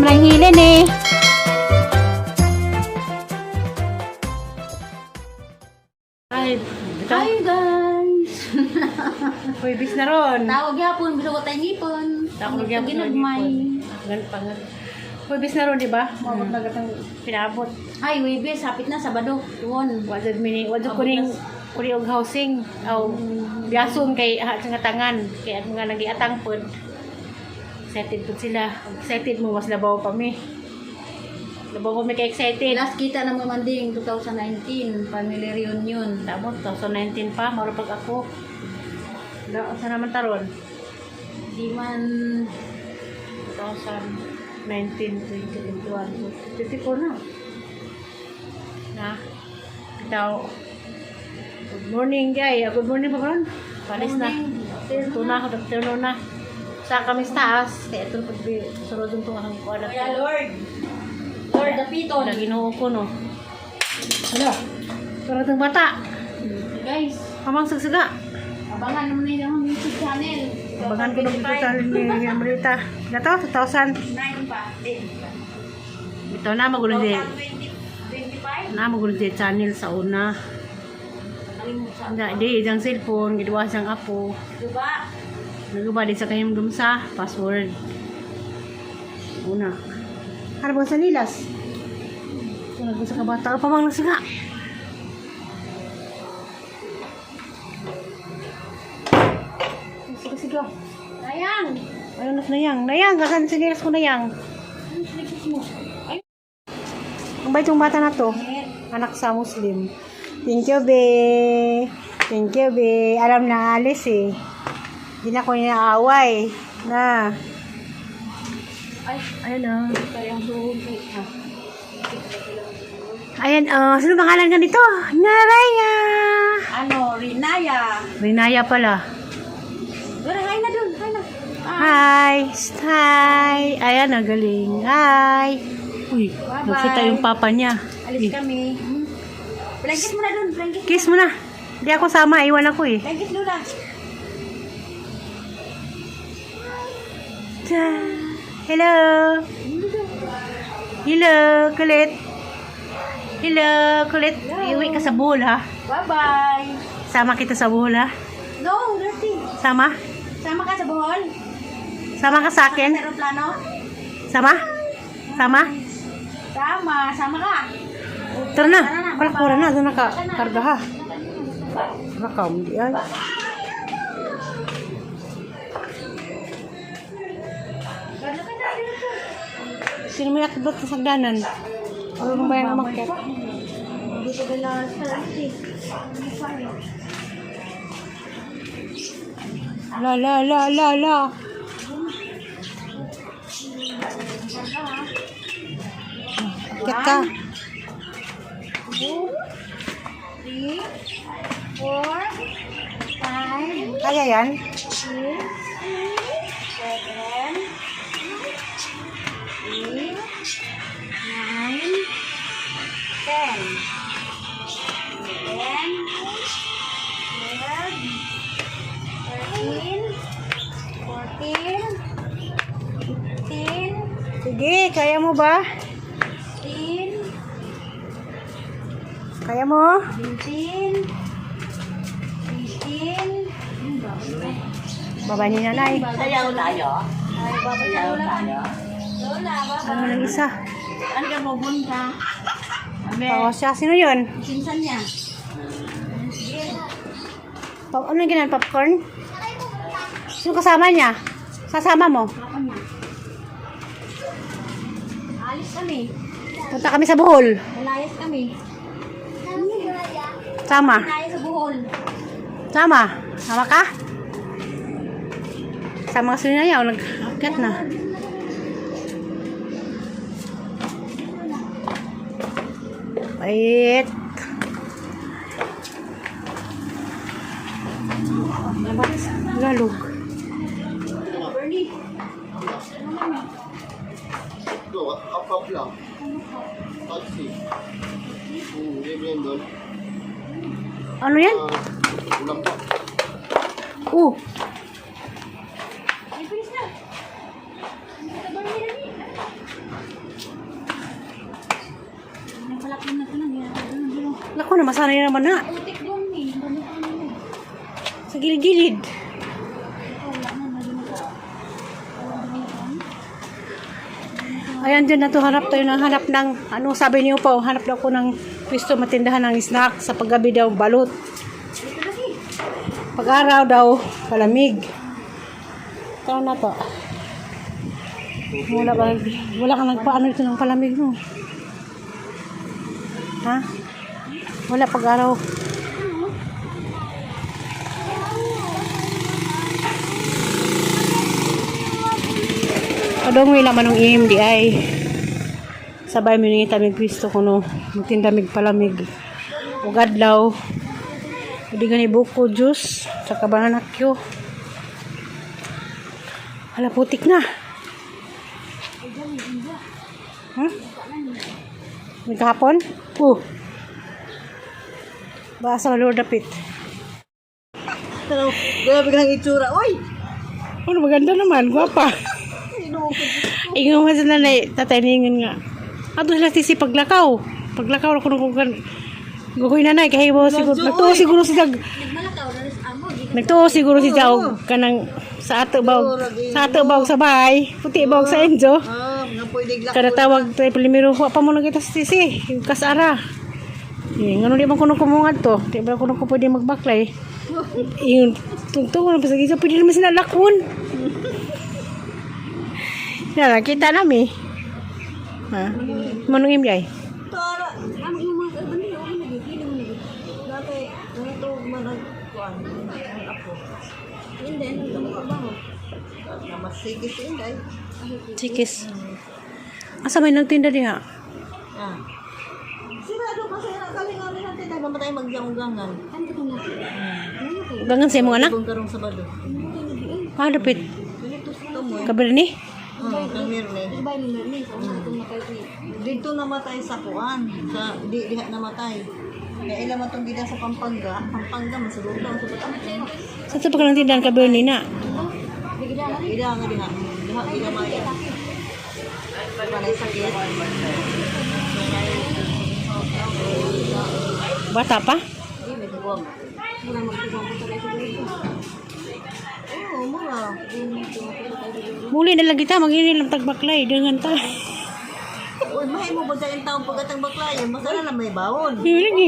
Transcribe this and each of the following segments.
Rang hilin eh. Ay, bitaw. Hi guys! Huwebes na ron. Tawag yapon, gusto ko tayong ipon. Tawag gyapon, Ginagmay. Ganun pa nga. Huwebes na ron, di ba? Maabot na gatang pinaabot. Ay, Webes, hapit na, Sabado. Tuwon. Wajud mini, wajud kuning kuni og housing aw biyason kay ha sa ngatangan kay ang mga nagiatang pod. Excited pod sila. Excited mo mas labaw pa mi. Labaw pa mi kay excited. Last kita na mo manding 2019, family reunion. Tamo 2019 pa maro pag ako. Da sa naman taron? Di man 2019, 20, 21, 24 na. Na. Bitaw. Good morning, guy. Ah, good morning pa karon. Palis na. Ito na, good afternoon na. Sa kami sa taas, kaya ito pag sunod itong akong kuha na. Kuya Lord. Lord Dapiton. Na ginoo ko, no. Hala. Sunod itong bata. Guys, Pamang sagsaga. abangan naman na yung YouTube channel. Abangan ko nung dito sa ni Amrita. Na to, 2,000. 9 pa. 10 pa. Ito na, magulo din. 2025? Na, magulo din channel sa una. Kalimutan. Hindi, di, isang cellphone, giduwa siyang apo. Diba? Naguba din sa kanyang dumsa, password. Una. Ano ba sa nilas? Ano ba sa kabata? Pamang nagsiga. Siga, siga. Sayang! Ayun, nas nayang. Nayang, kasan sa nilas ko nayang. Ano siligis mo? Ay, Ang bait yung bata na to. Anak sa Muslim. Thank you, be. Thank you, be. Alam na alis eh. Hindi na ko inaaway. Na. Ay, Ayun ah. kaya ang suhog ko. Ah. Ayan, oh, sino pangalan ka nito? Naraya! Ano, Rinaya. Rinaya pala. Dora, hi na dun. Hi na. Hi! Hi! Ayan, ang galing. Hi! Uy, Bye-bye. nakita yung papa niya. Alis Eh, kami. Blanket mo na dun. Blanket. Kiss mo na. Hindi ako sama, iwan ako eh. Blanket, Lola. Ta. Hello! Hello, kulit. Hello, kulit. Iuwi ka sa Bohol, ha? Bye-bye. Sama kita sa Bohol, ha? No, dirty. Sama? Sama ka sa Bohol? Sama ka sa akin? Sa aeroplano? Sama? Sama? Sama. Sama ka. Tara na. Wala ko na. Doon na ka. Karga ha. Rakam di ay. Sino may akbat sa sagdanan? Ano ba yan umakyat? Gusto ko lang sa lahat. La la la la la. Akyat ka. 2, 3, 4, 5, Kaya yan? 6, 7, 8, 9, 10, 11, 12, 13, 14, 15, Sige, kaya mo ba? 16, Kaya mo? 17, 18, Baba ni nanay. Sayaw tayo. Ay, babay Lola. Lola, babay. Ano ng isa? Ano ka pupunta? Tawa siya. Sino yun? Pinsan niya. Ano yung ginan? Popcorn? Sino kasama niya? Sasama mo? Ako niya. Alis kami. Punta kami sa Bohol. Malayas kami. Sama. Malayas sa Bohol. Sama. Sama ka? Sama ka sila niya. Nag-akyat na. Wait. Lalog. Bernie. Ito, up-up lang. Taxi. Libre yun doon. Ano yan? Ah, ulam pa. Oh, Ay, bilis na. Bernie, dali. Ako na masanay naman na. Utik doon eh. Ano pa ano? Sa gilid-gilid. Wala na, nalimutan ko. Ayan dyan na to, hanap tayo ng hanap ng, ano sabi niyo po, hanap daw ko ng pwesto matindahan ng snack sa paggabi daw, balot. Pag-araw daw, palamig. Tara na to. Wala ba, wala kang nagpaano dito ng palamig no? Ha? Wala pag-araw. Padong wala man ang EMDI. Sabay mi nangita mig pisto kuno magtinda mig palamig. Ug adlaw. Pwede gani buko juice saka banana Q. Hala, putik na. May kahapon? Basa sa Lord dapit. Pero, grabe kang itsura. Uy! Ano, maganda naman, gwapa. Ingon man sa nanay, tatay ningon nga. Ato sila sisi paglakaw. Paglakaw ako nung kugan. Gugoy nanay, kay mo siguro. Nagtuo siguro si Jag. Nagtuo siguro si Jaog kanang sa ato bawg. Sa ato bawg sa bahay. Puti bawg sa Enzo. Ah, nga pwede glak. Kada tawag tayo primero, wa pa mo na kita sa sisi. Yung kasara. Eh, ngano di man kuno kumungad to. Di ba kuno ko pwede magbaklay. Yung tungtungo na pasagisa, pwede naman sila lakon. Na, nakita nami. Ha? Manong imyay? Tara. Ang iyong mga bandi, okay na gid, mo na gid. Dati, nangito man ang kuan, ang apo. Hindi, nang trabaho. Namasigis inday. Chikis. Asa may nagtinda diha? Ah. Sirado kasi na kalingaw nila tayo mamatay magyanggangan. Ano ko na? Gangan sa imong anak? Kung karong Sabado. Ah, dapit. Tumoy. Kabili ni? Oo, kang Mirne. Dito namatay sa kuan, sa di diha namatay. Kaya ila man tong gida sa Pampanga, Pampanga masiguro ang sa Batangas. Sa sa pagkalang tindahan kabili ni na? Ida nga diha. Diha ida maya. Panay sakit. Bata pa? Di may tuwang. Oo, mura. Muli na lang kita, mag-ini lang tagbaklay. Dangan ta. Uy, mahay mo ba sa taong pagkatang baklayan? Basta na lang may baon. Yun lagi.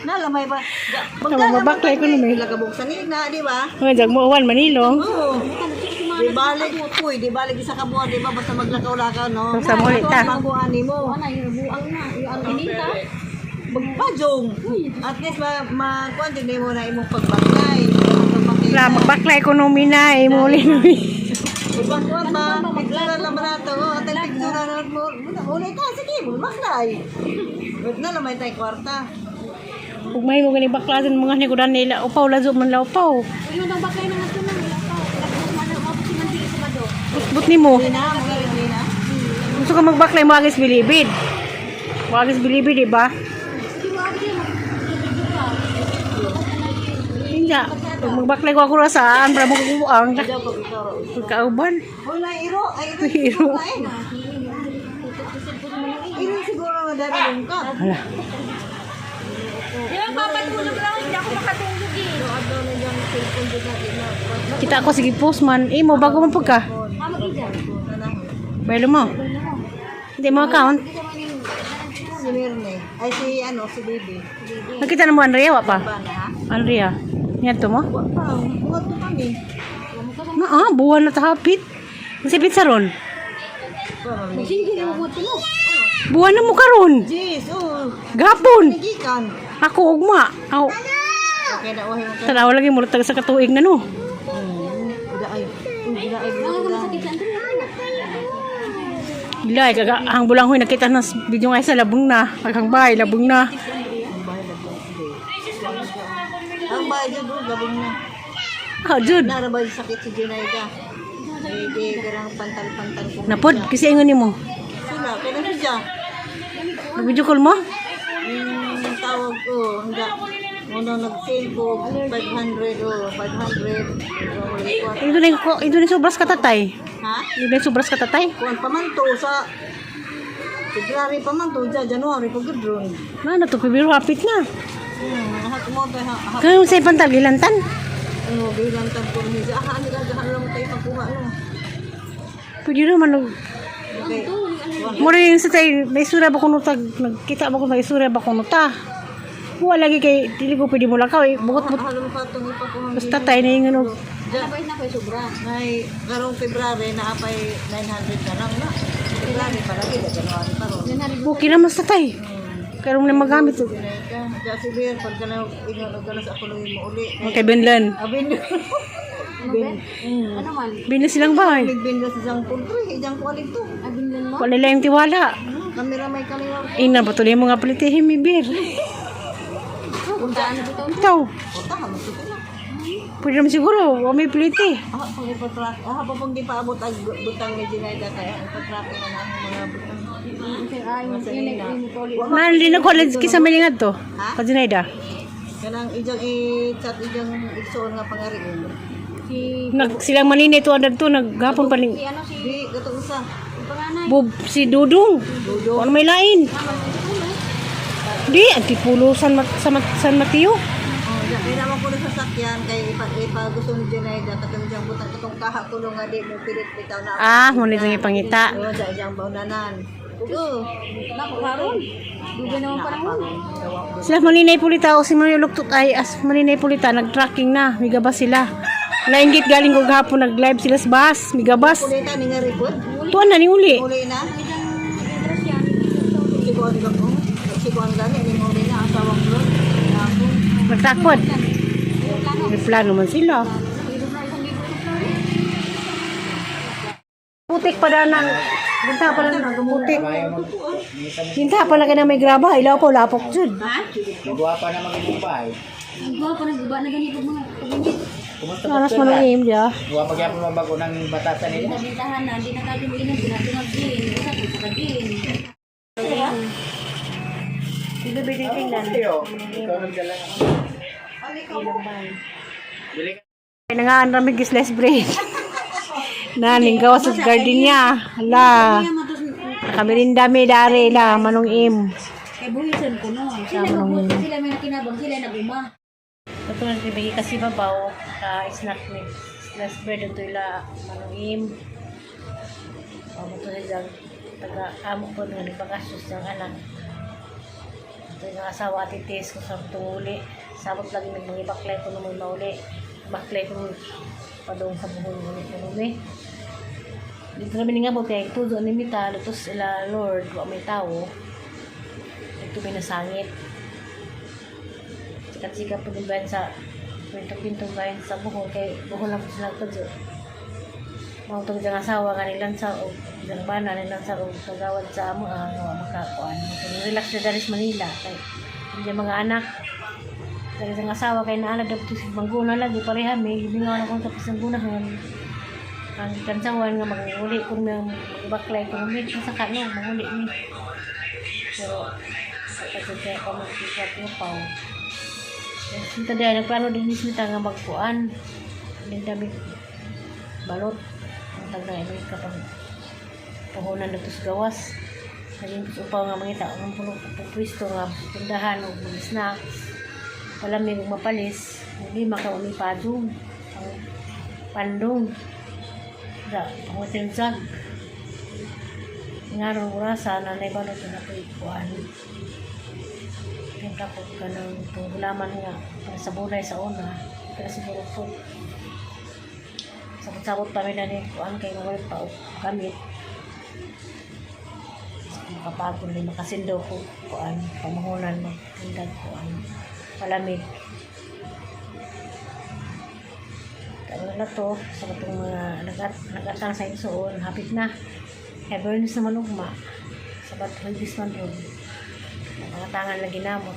Na lang may ba. Tama, mabaklay ko naman. Lagabuksan nila, di ba? Mga jag mo uwan, manilong. Oo. Di balik, uy, di balik isa ka buwan, di ba? Basta maglakaw-lakaw, no? Basta muli ta. Bago ani mo. Ano, yung buang na. Yung ang ininta. Magpajong. At least, ma, ma, kuan, din mo na imong pagbaklay. La, magbaklay ko nung mina eh. Muli na mi. Pagbakuan ba? Picture lang ba nato? Oh, at ang picture na mo. Uli ta, sige, maklay. Wait na lang may tayo kwarta. Ug may mo gani baklasan mga ni kudan nila. Upaw lazo man la upaw. But ni mo. Hindi na, mga rin na. Gusto ka magbaklay mo agis bilibid. Mo agis bilibid, di ba? Hindi. Pag magbaklay ko ako ra saan para mo kubuang. Daw ko ikaw. Pagkauban. Wala iro, ay iro. Iro. Iro siguro nga darating ka. Hala. Di ba, papatulog lang, hindi ako makatulog eh. Kita ako sige postman. Eh mo bago man pud ka. Baylo mo. Hindi mo account. Si Mirne. Ay si ano, si Baby. Nakita na mo Andrea wa pa? Ba na ha? Andrea. Niadto mo? Wa pa, buhat pa kami. Ah, ah, buwan na ta hapit. Masipit sa ron. Ba, mami. Buwan na mo karon. Jeez, oh. Gapon. Nagikan. Ako ugma. Aw, Okay na, ohay mo ka. tanaw lagi mo tag sa katuig na no. Uda ay. Uda ay. Uda ay. Ilay kaga ang bulang huy nakita na sa video nga sa labong na. Aghang bay labong na. Ang bahay dyan, bro, gabong na. Ah, jud. Narabay sakit si Junaida. Hindi, karang pantal-pantal ko. Napod kasi ingon nimo. Sila, kaya na siya. Nag-video call mo? Yung tawag ko, hangga, una nag-sale ko, 500, oh, 500. Ito na ko, ito na sobras katatay. Ha? Ito na sobras katatay. Kuan pa man to sa February pa man to, January pa gud ron. Na to Pebrero hapit na. Hat mo ba ha? Kaya sa pantal gilantan. Ano bilang tan ko ni ah ano ka gahan lang tayo pagkuha no. Pwede naman og Okay. Mura yung sa tayo, may sura ba kuno tag, nagkita ba ko may sura ba kuno ta? Wala lagi kay dili ko pwede mo lakaw eh. Bugot but Alam pa itong ipakuha. basta tayo na yung ano. Diyan. Nay, karong February na apay 900 na lang na. February pa lagi, January pa ron. Okay naman sa tay. Karon na magamit. Dinay ka. Diyan si Bear, pag ka na ingon ka na sa ako mo uli. Okay, Benlan. Abin. Bin. Ano man? Binla silang bahay. Binla sa isang poultry, ijang ko alin to. Abinlan mo? Wala lang yung tiwala. Kamera may kaliwa. Ina ba tuloy mga palitihin mi bir. Puntaan na ito. Ito. Puta, magsuko na. Pwede naman siguro, wa may piliti. Ah, pag ipatrack, ah, pa pag di paabot ang butang ni Jinaida kaya ipatrack na na ang mga butang. Ay, yun Man, di na college kisa may to. Ka Zinaida. Kanang ijang i-chat ijang igsoon nga pangariin. Si, Nag silang manini to andad to naghapon pa ning si ano si Di katong usa. panganay. Bob si Dudong. Dudong. Ano may lain? Di antipulo San Mateo. Oh, diyan kay naman ko na sasakyan kay ipa, ipa gusto ni Jinaida katong ijang butang katong kaha kuno nga di mo pilit bitaw na. Ah, mo nito nga pangita. Oo, diyan ijang baunanan. Oo. Nako karon. Duga naman panahon. Sila maninay pulita o si Mario Luktot ay as maninay pulita nag-tracking na, migabas sila. Nainggit galing ko gahapon nag-live sila sa bus, migabas. Kulita ni nga report. Tuan na ni uli. Uli na. Ijang interest yan. Si Kuan ko. Si Kuan gani ni mo na asawang bro. Ako. Nagtakod. May plano man sila. Putik pa na ng Ginta pa na ng putik. Ginta pa na kay na may graba, ilaw pa lapok jud. Nagawa pa naman yung bahay. Ang guwapo nag-uba na ganito mga pagingit. Kumusta ba Aras man ang aim dia. Gawa pa gyapon mabago ng batasan nila. Bintahan na, hindi na tayo mo inom, pinatungag din, isa ko sa din. Hindi ba tingnan? Ayo, ikaw nagdala ng Bili ka. Ay nga ang ramig slice bread. Naning gawa sa gardenia. Hala. Kami rin dami dari la manong im. Kay buhisan ko no. Sila nag sila may nakinabang, sila naguma. Ito na tibigi kasi babaw ka snack ni slice bread ito ila manong im. O mo to sila taga amo po nga nagpakasos ng anak. Ito yung asawa ati Tess ko sa tunguli. Sabot lagi may mga baklay ko naman mauli. Baklay ko padong sa buhol ulit ko numi. Dito namin nga po kay tudo ni Mita, lutos ila Lord, wa may tao. Ito may nasangit. Sikat-sikat po din bayan sa kwento-kwento bayan sa buhol kay buhol lang po sila kadyo. Mga itong diyang asawa kanilang sa o diyang bana nilang sa o kagawad sa amo ang wa makakuan. Itong relax na daris Manila kay hindi mga anak. Dari sa asawa kay naala dapat si Bangguna lagi pareha may gibingaw na kung tapos ng gunahan. Ang kansawan nga manguli kung may magbaklay kung may sa kano manguli ni. Pero kapag kaya ko magkikat yung pao. Sinta dahil nagplano din ni Smita nga magkuan. Hindi dami balot. Ang tag na may kapag puhunan na sa gawas. Naging upaw nga mangita ang puno pwesto nga tindahan og mga snacks. Palamig ug mapalis. Hindi makaumi padong. Ang pandong. Da, pangutin jag. Ngaron orasa na naibalot na ako'y kuan. Timpla ko ka ng gulaman nga para sa bunay sa una. Pero siguro po, sabot-sabot pa mi na ni kuan kay mawala pa og gamit. Makapagod ni makasindo ko kuan pamuhunan magtindag kuan palamig. Karon na to sa katong mga nagatang sa insuon hapit na. Habernis naman ugma. Sabat Huwebes man ron. Mga tangan lagi namo.